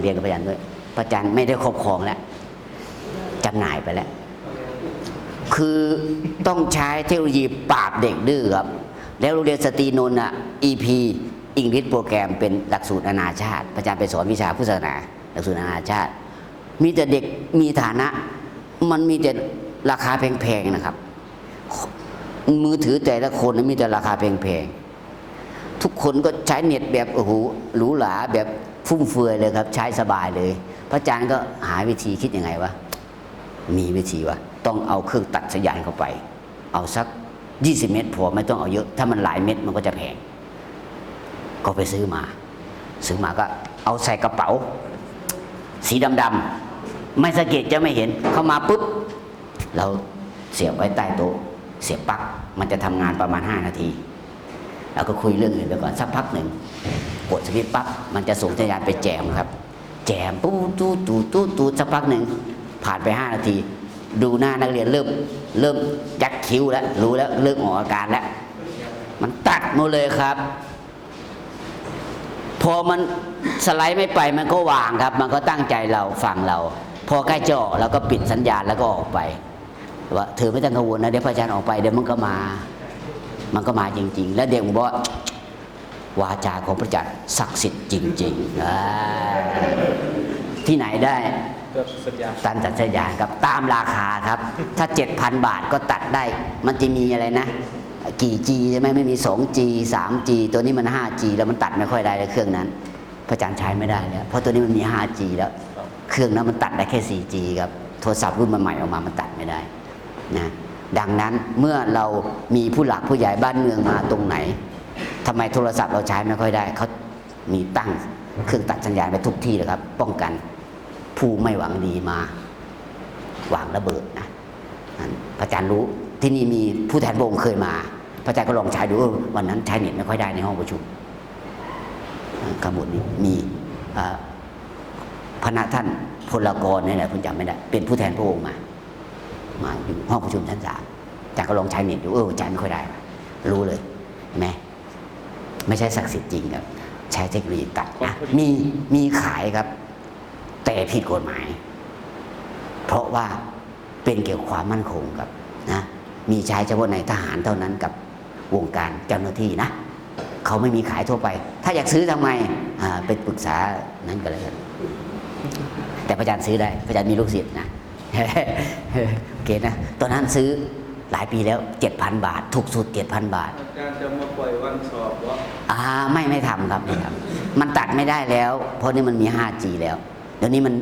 ຽນກັບພະອາຈານດ້ວຍ ພະອາຈານໄມ່ໄດ້ຄອບຄອງແລ້ວ ຈຳໜ່າຍໄປແລ້ວ ຄືຕ້ອງໃຊ້ເທັກໂນໂລຢີປາບເດັກດື້ຄັບ. ແລ້ວໂຮງຮຽນສະຕີນົນນະ ອີພີ English Program ເປັນຫຼັກສູດນານາຊາດ ພະອາຈານໄປສອນວິຊາພຸດທະສາສະໜາ ຫຼັກສູດນານາຊາດ ມີແຕ່ເດັກມີຖານະ ມັນມີແຕ່ລາຄາແພງໆນະຄັບ. ມືຖືແຕ່ລະຄົນມີແຕ່ລາຄາແພງໆ ທຸກຄົນກໍໃຊ້ເນັດແບບ ໂອ້ໂຫ ຫຼູຫຼາ ແບບຟຸມເຟືອຍເລີຍຄັບ ໃຊ້ສະບາຍເລີຍ. ພະອາຈານກໍຫາວິທີ ຄິດຍັງໄງວະ ມີວິທີວະ ຕ້ອງເອົາເຄື່ອງຕັດສັນຍານເຂົ້າໄປ ເອົາສັກ ຊາວເມັດພໍ ໄມ່ຕ້ອງເອົາເຍອະ ຖ້າມັນຫຼາຍເມັດມັນກໍຈະແພງ. ກໍໄປຊື້ມາ ຊື້ມາກໍເອົາໃສ່ກະເປົາສີດຳໆ ໄມ່ສັງເກດຈະໄມ່ເຫັນ ເຂົ້າມາປຶບ ລາວສຽບໄວ້ໃຕ້ໂຕະ ສຽບປັກ ມັນຈະທຳງານປະມານຫ້ານາທີ ລາວກໍຄຸຍເລື່ອງອື່ນໄປກ່ອນ ສັກພັກໜຶ່ງ ກົດສະວິດປັບ ມັນຈະສົ່ງສັນຍານໄປແຈມຄັບ ແຈມປູດໆໆໆ ສັກພັກໜຶ່ງ ຜ່ານໄປຫ້ານາທີ ດູໜ້ານັກຮຽນເລີ່ມ ເລີ່ມຍັກຄິ້ວແລ້ວ ຮູ້ແລ້ວ ເລີ່ມອອກອາການແລ້ວ ມັນຕັດໝົດເລີຍຄັບ. ພໍມັນສະໄລໄມ່ໄປ ມັນກໍວາງຄັບ ມັນກໍຕັ້ງໃຈເຮົາ ຟັງເຮົາ ພໍໃກ້ຈະອອກ ລາວກໍປິດສັນຍານ ແລ້ວກໍອອກໄປ ວ່າເທີໄມ່ຕ້ອງກັງວົນນະ ດຽວພະອາຈານອອກໄປ ດຽວມັນກໍມາ ມັນກໍມາຈິງໆ ແລ້ວເດັກມັນບອກວ່າ ວາຈາຂອງພະອາຈານສັກສິດຈິງໆ ອາ ທີ່ໄຫນໄດ້? ຕັດສັນຍານ ຕັດສັນຍານຄັບ ຕາມລາຄາຄັບ ຖ້າເຈັດພັນບາດກໍຕັດໄດ້ ມັນຈະມີອະໄລນະ ກີ່ຈີ ໃຊ່ໄໝ ມັນມີສອງຈີ ສາມຈີ ຕົວນີ້ມັນຫ້າຈີ ແລ້ວມັນຕັດໄມ່ຄ່ອຍໄດ້ແລ້ວ ເຄື່ອງນັ້ນ ພະອາຈານໃຊ້ໄມ່ໄດ້ແລ້ວ ເພາະຕົວນີ້ມັນມີຫ້າຈີແລ້ວ ເຄື່ອງນັ້ນມັນຕັດໄດ້ແຄ່ສີ່ຈີຄັບ ໂທລະສັບລຸ້ນໃໝ່ໆອອກມາ ມັນຕັດໄມ່ໄດ້ນະ. ດັ່ງນັ້ນເມື່ອເຮົາມີຜູ້ຫຼັກຜູ້ໃຫຍ່ບ້ານເມືອງມາຕົງໄຫນ ທຳໄມໂທລະສັບເຮົາໃຊ້ໄມ່ຄ່ອຍໄດ້ ເຂົາ ມີຕັ້ງເຄື່ອງຕັດສັນຍານໄວ້ທຸກທີ່ເລີຍຄັບ ປ້ອງກັນຜູ້ໄມ່ຫວັງດີມາວາງລະເບີດນະ. ອັນ ພະອາຈານຮູ້ ທີ່ນີ້ມີຜູ້ແທນພະອົງເຄີຍມາ ພະອາຈານກໍລອງໃຊ້ດູ ເອີ ວັນນັ້ນໃຊ້ເນັດໄມ່ຄ່ອຍໄດ້ໃນຫ້ອງປະຊຸມ ເອີ ຂ້າງບົນນີ້ມີ ເອີ ພະນະທ່ານພົນລະກອນນີ້ແຫຼະ ເພິ່ນຈຳໄມ່ໄດ້ ເປັນຜູ້ແທນພະອົງມາ ມາຢູ່ຫ້ອງປະຊຸມຊັ້ນສາມ ອາຈານກໍລອງໃຊ້ເນັດດູ ເອີ ໃຊ້ໄມ່ຄ່ອຍໄດ້ ຮູ້ເລີຍ ເຫັນໄໝ? ໄມ່ໃຊ່ສັກສິດຈິງຄັບ ໃຊ້ເທັກໂນໂລຢີຕັດນະ ມີ ມີຂາຍຄັບ ແຕ່ຜິດກົດໝາຍ ເພາະວ່າເປັນກ່ຽວກັບຄວາມໝັ້ນຄົງຄັບນະ ມີໃຊ້ສະເພາະໃນທະຫານເທົ່ານັ້ນກັບວົງການເຈົ້າໜ້າທີ່ນະ ເຂົາໄມ່ມີຂາຍທົ່ວໄປ ຖ້າຢາກຊື້ທາງໃໝ່ ອາ ໄປປຶກສານັ້ນກໍແລ້ວກັນ ແຕ່ພະອາຈານຊື້ໄດ້ ພະອາຈານມີລູກສິດນະ. ໂອເຄນະ ຕອນນັ້ນຊື້ຫຼາຍປີແລ້ວ ເຈັດພັນບາດ ຖືກສຸດເຈັດພັນບາດ. ອາຈານຈະມາປ່ອຍວັນສອບບໍ່? ອາ ໄມ່ ໄມ່ທຳຄັບ ໄມ່ທຳ ມັນຕັດໄມ່ໄດ້ແລ້ວ ເພາະນີ້ມັນມີຫ້າຈີແລ້ວ ດຽວນີ້ມັນ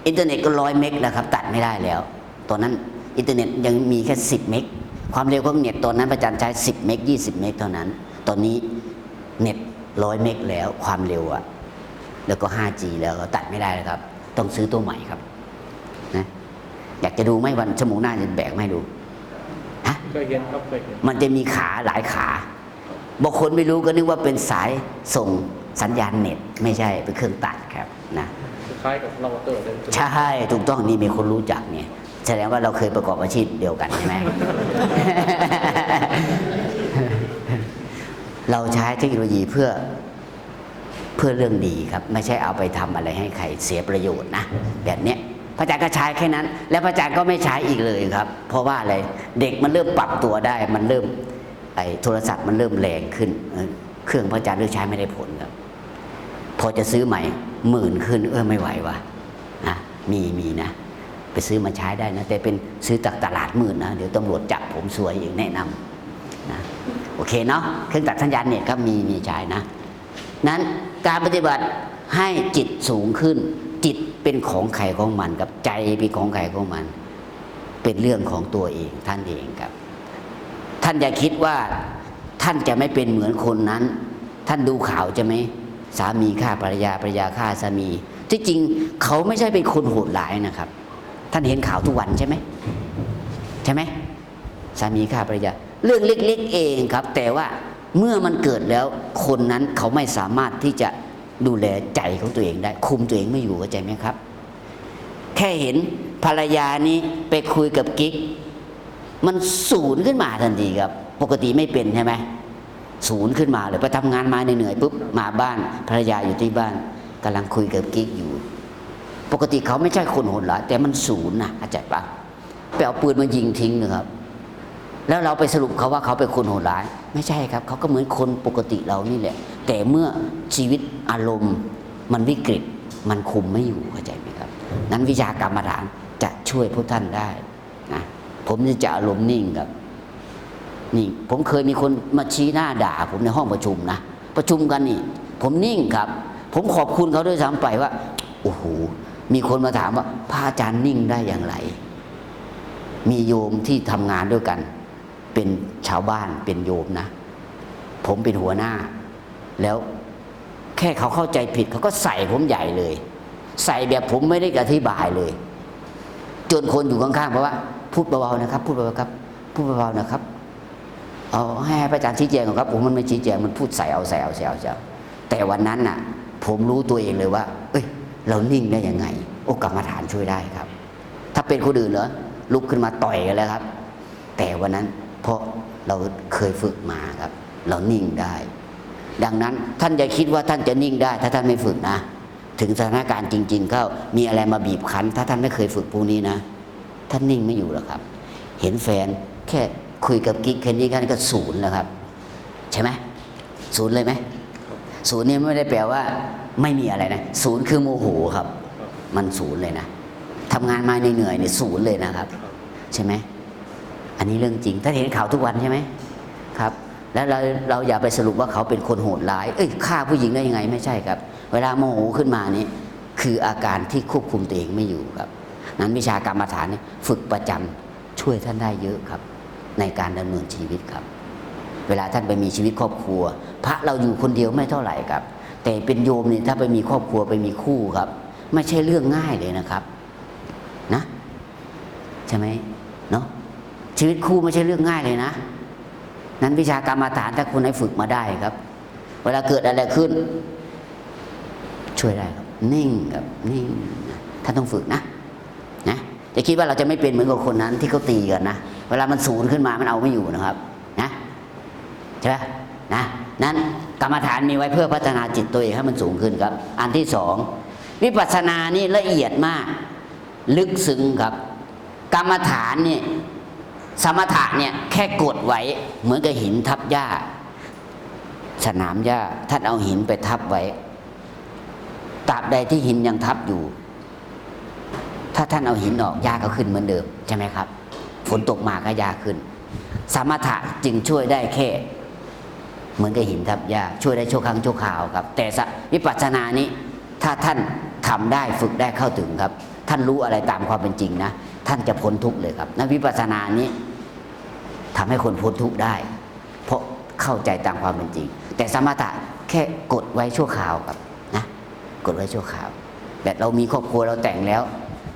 ອິນເຕີເນັດກໍຮ້ອຍເມັກແລ້ວຄັບ ຕັດໄມ່ໄດ້ແລ້ວ. ຕອນນັ້ນອິນເຕີເນັດຍັງມີແຄ່ສິບເມັກ ຄວາມເລັວຂອງເນັດຕອນນັ້ນ ພະອາຈານໃຊ້ສິບເມັກ ຊາວເມັກເທົ່ານັ້ນ ຕອນນີ້ເນັດຮ້ອຍເມັກແລ້ວ ຄວາມເລັວອະ ແລ້ວກໍຫ້າຈີແລ້ວ ກໍຕັດໄມ່ໄດ້ແລ້ວຄັບ ຕ້ອງຊື້ຕົວໃໝ່ຄັບ ນະ ຢາກຈະດູໄໝ? ວັນ ຊົ່ວໂມງໜ້າຈະແບກມາໃຫ້ດູ. ຮະ? ເຄີຍເຫັນຄັບ ເຄີຍເຫັນ. ມັນຈະມີຂາຫຼາຍຂາ ບາງຄົນໄມ່ຮູ້ກໍນຶກວ່າເປັນສາຍສົ່ງສັນຍານເນັດ ໄມ່ໃຊ່ ເປັນເຄື່ອງຕັດຄັບນະ. ຄ້າຍກັບເລົາເຕີເລີຍ. ໃຊ່ ຖືກຕ້ອງ ນີ້ມີຄົນຮູ້ຈັກນີ້ ສະແດງວ່າເຮົາເຄີຍປະກອບອາຊີບດຽວກັນໃຊ່ໄໝ? ເຮົາໃຊ້ເທັກໂນໂລຢີເພື່ອ ເພື່ອເລື່ອງດີຄັບ ໄມ່ໃຊ່ເອົາໄປທຳອະໄລໃຫ້ໃຄເສຍປະໂຫຍດນະ ແບບເນີ້ຍ. ພະອາຈານກໍໃຊ້ແຄ່ນັ້ນ ແລ້ວພະອາຈານກໍໄມ່ໃຊ້ອີກເລີຍຄັບ ເພາະວ່າອະໄລ? ເດັກມັນເລີ່ມປັບຕົວໄດ້ ມັນເລີ່ມ ໄອ້ໂທລະສັບມັນເລີ່ມແຮງຂຶ້ນ ເອີ ເຄື່ອງພະອາຈານເລີກໃຊ້ໄມ່ໄດ້ຜົນຄັບ ພໍຈະຊື້ໃໝ່ໝື່ນຂຶ້ນ ເອີ ໄມ່ໄຫວວະ ນະ ມີ ມີນະ ໄປຊື້ມາໃຊ້ໄດ້ນະ ແຕ່ເປັນຊື້ຈາກຕະຫຼາດມືດນະ ດຽວຕຳຫຼວດຈັບຜົມຊວຍອີກ ແນະນຳນະ. ໂອເຄເນາະ ເຄື່ອງຕັດສັນຍານເນັດຄັບ ມີ ມີໃຊ້ນະ. ນັ້ນ ການປະຕິບັດໃຫ້ຈິດສູງຂຶ້ນ ຈິດເປັນຂອງໃຜຂອງມັນ ກັບໃຈເປັນຂອງໃຜຂອງມັນ ເປັນເລື່ອງຂອງຕົວເອງ ທ່ານເອງຄັບ. ທ່ານຢ່າຄິດວ່າທ່ານຈະໄມ່ເປັນເໝືອນຄົນນັ້ນ. ທ່ານດູຂ່າວໃຊ່ໄໝ? ສາມີຂ້າພັນລະຍາ ພັນລະຍາຂ້າສາມີ. ທີ່ຈິງເຂົາໄມ່ໃຊ່ເປັນຄົນໂຫດຮ້າຍນະຄັບ. ທ່ານເຫັນຂ່າວທຸກວັນໃຊ່ໄໝ? ໃຊ່ໄໝ? ສາມີຂ້າພັນລະຍາ ເລື່ອງເລັກໆເອງຄັບ ແຕ່ວ່າເມື່ອມັນເກີດແລ້ວ ຄົນນັ້ນເຂົາໄມ່ສາມາດທີ່ຈະດູແລໃຈຂອງຕົວເອງໄດ້ ຄຸມຕົວເອງໄມ່ຢູ່ ເຂົ້າໃຈໄໝຄັບ? ແຄ່ເຫັນພັນລະຍານີ້ໄປຄຸຍກັບກິກ ມັນສູນຂຶ້ນມາທັນທີຄັບ. ປົກກະຕິໄມ່ເປັນໃຊ່ໄໝ? ສູນຂຶ້ນມາເລີຍ ໄປທຳງານມາເໜື່ອຍໆ ປຸບ ມາບ້ານ ພັນລະຍາຢູ່ທີ່ບ້ານ ກຳລັງຄຸຍກັບກິກຢູ່ ປົກກະຕິເຂົາໄມ່ໃຊ່ຄົນໂຫດຮ້າຍ, ແຕ່ມັນສູນນະ, ເຂົ້າໃຈປະ? ໄປເອົາປືນມາຍິງຖິ້ມເລີຍຄັບ. ແລ້ວເຮົາໄປສະຫຼຸບເຂົາວ່າເຂົາເປັນຄົນໂຫດຮ້າຍ? ໄມ່ໃຊ່ຄັບ, ເຂົາກໍເໝືອນຄົນປົກກະຕິເຮົານີ້ແຫຼະ, ແຕ່ເມື່ອຊີວິດອາລົມມັນວິກິດ, ມັນຄຸມໄມ່ຢູ່, ເຂົ້າໃຈໄໝຄັບ? ນັ້ນວິຊາກຳມະຖານຈະຊ່ວຍພວກທ່ານໄດ້ນະ. ຜົມຈະອາລົມນິ່ງຄັບ, ນີ້ ຜົມເຄີຍມີຄົນມາຊີ້ໜ້າດ່າຜົມໃນຫ້ອງປະຊຸມນະ, ປະຊຸມກັນນີ້ ຜົມນິ່ງຄັບ. ຜົມຂອບຄຸນເຂົາດ້ວຍຊ້ຳໄປວ່າ ໂອ້ໂຫ ມີຄົນມາຖາມວ່າ ພະອາຈານນິ່ງໄດ້ຢ່າງໄລ? ມີໂຍມທີ່ທຳງານດ້ວຍກັນ ເປັນຊາວບ້ານ ເປັນໂຍມນະ, ຜົມເປັນຫົວໜ້າ ແລ້ວແຄ່ເຂົາເຂົ້າໃຈຜິດ ເຂົາກໍໃສ່ຜົມໃຫຍ່ເລີຍ, ໃສ່ແບບຜົມໄມ່ໄດ້ອະທິບາຍເລີຍ, ຈົນຄົນຢູ່ຂ້າງໆບອກວ່າ ພູດເບົາໆນະຄັບ, ພູດເບົາໆຄັບ, ພູດເບົາໆນະຄັບ, ເອົາໃຫ້ ໃຫ້ພະອາຈານຊີ້ແຈງເອົາຄັບ. ໂອ້ ມັນໄມ່ຊີ້ແຈງ, ມັນພູດໃສ່ເອົາ ໃສ່ເອົາ ໃສ່ເອົາ ໃສ່ເອົາ. ແຕ່ວັນນັ້ນນະ ຜົມຮູ້ຕົວເອງເລີຍວ່າ ເອີຍ ເຮົານິ່ງໄດ້ຍັງໄງ? ໂອ້ ກຳມະຖານຊ່ວຍໄດ້ຄັບ. ຖ້າເປັນຄົນອື່ນເນາະ ລຸກຂຶ້ນມາຕ່ອຍກັນແລ້ວຄັບ. ແຕ່ວັນນັ້ນ ເພາະເຮົາເຄີຍຝຶກມາຄັບ, ເຮົານິ່ງໄດ້. ດັ່ງນັ້ນ ທ່ານຢ່າຄິດວ່າທ່ານຈະນິ່ງໄດ້ ຖ້າທ່ານໄມ່ຝຶກນະ. ເຖິງສະຖານະການຈິງໆເຂົ້າ ມີອະໄລມາບີບຄັ້ນ, ຖ້າທ່ານໄມ່ເຄີຍຝຶກພວກນີ້ນະ ທ່ານນິ່ງໄມ່ຢູ່ຫຼອກຄັບ. ເຫັນແຟນແຄ່ຄຸຍກັບກິກແຄ່ນີ້ ທ່ານກໍສູນແລ້ວຄັບ, ໃຊ່ໄໝ? ສູນເລີຍໄໝ? ສູນນີ້ໄມ່ໄດ້ແປວ່າໄມ່ມີອະໄລນະ, ສູນຄືໂມໂຫຄັບ, ມັນສູນເລີຍນະ. ທຳງານມາເໜື່ອຍໆນີ້ສູນເລີຍນະຄັບ, ໃຊ່ໄໝ? ອັນນີ້ເລື່ອງຈິງ, ທ່ານເຫັນຂ່າວທຸກວັນໃຊ່ໄໝ? ຄັບ. ແລ້ວເຮົາ ເຮົາຢ່າໄປສະຫຼຸບວ່າເຂົາເປັນຄົນໂຫດຮ້າຍ, ເອີຍ ຂ້າຜູ້ຍິງໄດ້ຍັງໄງ? ໄມ່ໃຊ່ຄັບ. ເວລາໂມໂຫຂຶ້ນມານີ້ ຄືອາການທີ່ຄວບຄຸມຕົວເອງໄມ່ຢູ່ຄັບ. ນັ້ນວິຊາກຳມະຖານນີ້ຝຶກປະຈຳ ຊ່ວຍທ່ານໄດ້ເຍອະຄັບ ໃນການດຳເນີນຊີວິດຄັບ. ເວລາທ່ານໄປມີຊີວິດຄອບຄົວ, ພະເຮົາຢູ່ຄົນດຽວໄມ່ເທົ່າໃດຄັບ, ແຕ່ເປັນໂຍມນີ້ ຖ້າໄປມີຄອບຄົວ ໄປມີຄູ່ຄັບ, ໄມ່ໃຊ່ເລື່ອງງ່າຍເລີຍນະຄັບ ນະ. ໃຊ່ໄໝເນາະ? ຊີວິດຄູ່ໄມ່ໃຊ່ເລື່ອງງ່າຍເລີຍນະ. ນັ້ນວິຊາກຳມະຖານ ຖ້າຄົນໃດຝຶກມາໄດ້ຄັບ, ເວລາເກີດອະໄລຂຶ້ນ ຊ່ວຍໄດ້ຄັບ, ນິ່ງຄັບ, ນິ່ງນະ. ທ່ານຕ້ອງຝຶກນະ, ນະ. ຢ່າຄິດວ່າເຮົາຈະໄມ່ເປັນເໝືອນກັບຄົນນັ້ນທີ່ເຂົາຕີກັນນະ, ເວລາມັນສູນຂຶ້ນມາ ມັນເອົາໄມ່ຢູ່ນະຄັບ ນະ. ໃຊ່ໄໝ? ນະ. ນັ້ນກຳມະຖານມີໄວ້ເພື່ອພັດທະນາຈິດຕົວເອງໃຫ້ມັນສູງຂຶ້ນຄັບ. ອັນທີສອງ ວິປັດສະນານີ້ລະອຽດມາກ ລຶກຊຶ້ງຄັບ. ກຳມະຖານນີ້ ສະມະຖະນີ້ແຄ່ກົດໄວ້ເໝືອນກັບຫີນທັບຫຍ້າ, ສະໜາມຫຍ້າ, ທ່ານເອົາຫີນໄປທັບໄວ້, ຕາບໃດທີ່ຫີນຍັງທັບຢູ່ ຖ້າທ່ານເອົາຫີນອອກ ຫຍ້າກໍຂຶ້ນເໝືອນເດີມ ໃຊ່ໄໝຄັບ? ຝົນຕົກມາກໍຫຍ້າຂຶ້ນ. ສະມະຖະຈຶ່ງຊ່ວຍໄດ້ແຄ່ເໝືອນກັບຫີນທັບຫຍ້າ, ຊ່ວຍໄດ້ຊົ່ວຄັ້ງຊົ່ວຄາວຄັບ. ແຕ່ສະ ວິປັດສະນານີ້ ຖ້າທ່ານທຳໄດ້, ຝຶກໄດ້, ເຂົ້າເຖິງຄັບ, ທ່ານຮູ້ອະໄລຕາມຄວາມເປັນຈິງນະ, ທ່ານຈະພົ້ນທຸກເລີຍຄັບ. ໃນວິປັດສະນານີ້ ທຳໃຫ້ຄົນພົ້ນທຸກໄດ້ ເພາະເຂົ້າໃຈຕາມຄວາມເປັນຈິງ. ແຕ່ສະມະຖະແຄ່ກົດໄວ້ຊົ່ວຄາວຄັບນະ, ກົດໄວ້ຊົ່ວຄາວ. ແບບເຮົາມີຄອບຄົວ, ເຮົາແຕ່ງແລ້ວ,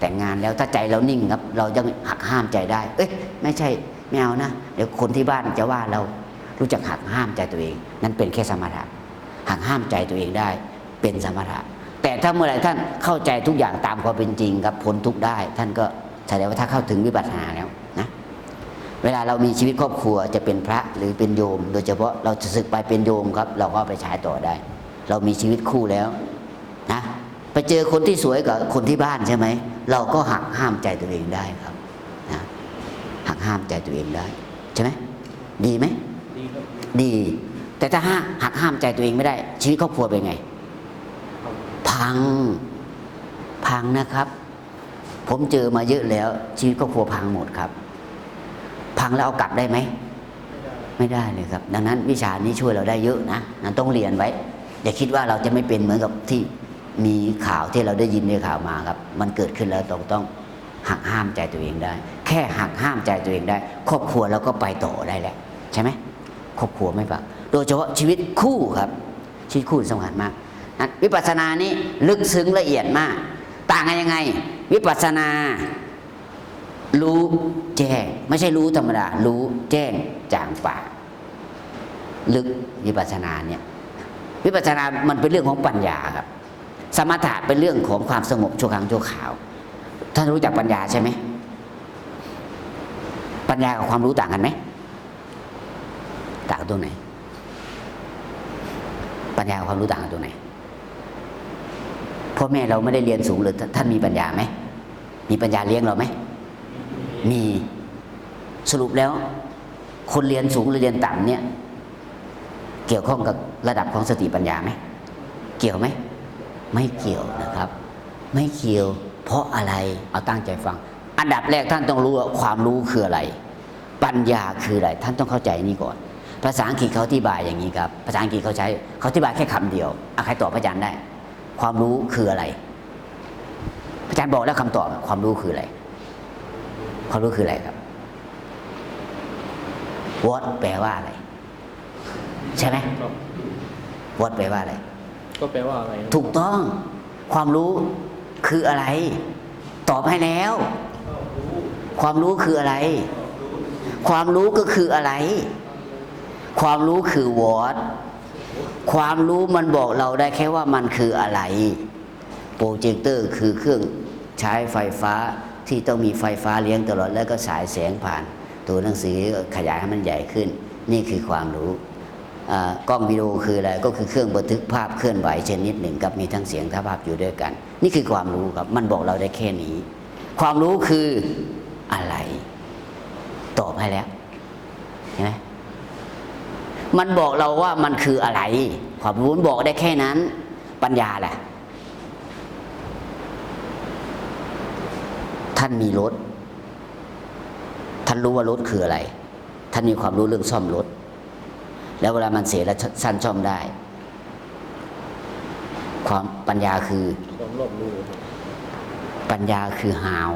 ແຕ່ງງານແລ້ວ, ຖ້າໃຈເຮົານິ່ງຄັບ, ເຮົາຍັງຫັກຫ້າມໃຈໄດ້. ເອີຍ ໄມ່ໃຊ່, ໄມ່ເອົານະ, ດຽວຄົນທີ່ບ້ານຈະວ່າເຮົາ. ຮູ້ຈັກຫັກຫ້າມໃຈຕົວເອງ, ນັ້ນເປັນແຄ່ສະມະຖະ. ຫັກຫ້າມໃຈຕົວເອງໄດ້ ເປັນສະມະຖະ. ແຕ່ຖ້າເມື່ອໃດທ່ານເຂົ້າໃຈທຸກຢ່າງຕາມຄວາມເປັນຈິງຄັບ, ພົ້ນທຸກໄດ້, ທ່ານກໍສະແດງວ່າທ່ານເຂົ້າເຖິງວິປັດສະນາແລ້ວນະ. ເວລາເຮົາມີຊີວິດຄອບຄົວ, ຈະເປັນພະ ຫຼື ເປັນໂຍມ, ໂດຍສະເພາະເຮົາຈະສຶກໄປເປັນໂຍມຄັບ, ເຮົາກໍເອົາໄປໃຊ້ຕໍ່ໄດ້. ເຮົາມີຊີວິດຄູ່ແລ້ວນະ, ໄປເຈີຄົນທີ່ສວຍກວ່າຄົນທີ່ບ້ານໃຊ່ໄໝ? ເຮົາກໍຫັກຫ້າມໃຈຕົວເອງໄດ້ຄັບນະ, ຫັກຫ້າມໃຈຕົວເອງໄດ້ ໃຊ່ໄໝ? ດີໄໝ? ດີ ແຕ່ຖ້າຫາກຫັກຫ້າມໃຈຕົວເອງໄມ່ໄດ້ ຊີວິດຄອບຄົວເປັນໄງ? ພັງ ພັງນະຄັບ. ຜົມເຈີມາເຍອະແລ້ວ, ຊີວິດຄອບຄົວພັງໝົດຄັບ. ພັງແລ້ວເອົາກັບໄດ້ໄໝ? ໄມ່ໄດ້ເລີຍຄັບ. ດັ່ງນັ້ນວິຊານີ້ຊ່ວຍເຮົາໄດ້ເຍອະນະ, ນັ້ນຕ້ອງຮຽນໄວ້. ຢ່າຄິດວ່າເຮົາຈະໄມ່ເປັນເໝືອນກັບທີ່ມີຂ່າວ ທີ່ເຮົາໄດ້ຍິນໄດ້ຂ່າວມາຄັບ. ມັນເກີດຂຶ້ນແລ້ວ ຕ້ອງ ຕ້ອງຫັກຫ້າມໃຈຕົວເອງໄດ້. ແຄ່ຫັກຫ້າມໃຈຕົວເອງໄດ້ ຄອບຄົວເຮົາກໍໄປຕໍ່ໄດ້ແລ້ວ ໃຊ່ໄໝ? ຄອບຄົວໄມ່ປະ ໂດຍສະເພາະຊີວິດຄູ່ຄັບ. ຊີວິດຄູ່ສຳຄັນມາກ. ນັ້ນ ວິປັດສະນານີ້ເລິກເຊິ່ງລະອຽດມາກ. ຕ່າງກັນຍັງໄງ? ວິປັດສະນາ ຮູ້ແຈ້ງ, ໄມ່ໃຊ່ຮູ້ທຳມະດາ, ຮູ້ແຈ້ງຈາງປ່າ ເລິກ. ວິປັດສະນາເນີ້ຍ ວິປັດສະນາມັນເປັນເລື່ອງຂອງປັນຍາຄັບ. ສະມະຖະເປັນເລື່ອງຂອງຄວາມສະຫງົບຊົ່ວຄັ້ງຊົ່ວຄາວ. ທ່ານຮູ້ຈັກປັນຍາໃຊ່ໄໝ? ປັນຍາກັບຄວາມຮູ້ຕ່າງກັນໄໝ? ຕ່າງກັນຕົງໄຫນ? ປັນຍາກັບຄວາມຮູ້ຕ່າງກັນຕົງໄຫນ? พ่อแม่เราไม่ได้เรียนสูงเลย ท่านมีปัญญาไหม? มีปัญญาเลี้ยงเราไหม? มี สรุปแล้ว คนเรียนสูงหรือเรียนต่ำเนี่ย เกี่ยวข้องกับระดับของสติปัญญาไหม? เกี่ยวไหม? ไม่เกี่ยวนะครับ ไม่เกี่ยว เพราะอะไร? เอาตั้งใจฟัง อันดับแรกท่านต้องรู้ว่าความรู้คืออะไร ปัญญาคืออะไร ท่านต้องเข้าใจนี่ก่อน ภาษาอังกฤษเขาอธิบายอย่างนี้ครับ ภาษาอังกฤษเขาใช้ เขาอธิบายแค่คำเดียว อ่ะ ใครตอบพระอาจารย์ได้ ความรู้คืออะไร? พระอาจารย์บอกแล้วคำตอบ ความรู้คืออะไร? ความรู้คืออะไรครับ? What แปลว่าอะไร? ใช่ไหม? What แปลว่าอะไร? ก็แปลว่าอะไรนะ? ถูกต้อง ความรู้คืออะไร? ตอบให้แล้ว ความรู้คืออะไร? ความรู้ก็คืออะไร? ความรู้คือ What ความรู้มันบอกเราได้แค่ว่ามันคืออะไร โปรเจคเตอร์คือเครื่องใช้ไฟฟ้าที่ต้องมีไฟฟ้าเลี้ยงตลอด แล้วก็ฉายแสงผ่านตัวหนังสือ ขยายให้มันใหญ่ขึ้น นี่คือความรู้ อ่า กล้องวิดีโอคืออะไร? ก็คือเครื่องบันทึกภาพเคลื่อนไหวชนิดหนึ่งครับ มีทั้งเสียงทั้งภาพอยู่ด้วยกัน นี่คือความรู้ครับ มันบอกเราได้แค่นี้ ความรู้คืออะไร? ตอบให้แล้ว เห็นไหม? มันบอกเราว่ามันคืออะไร ความรู้มันบอกได้แค่นั้น ปัญญาล่ะ? ท่านมีรถ ท่านรู้ว่ารถคืออะไร ท่านมีความรู้เรื่องซ่อมรถ แล้วเวลามันเสียแล้วท่านซ่อมได้ ความปัญญาคือ ความรอบรู้ ปัญญาคือ How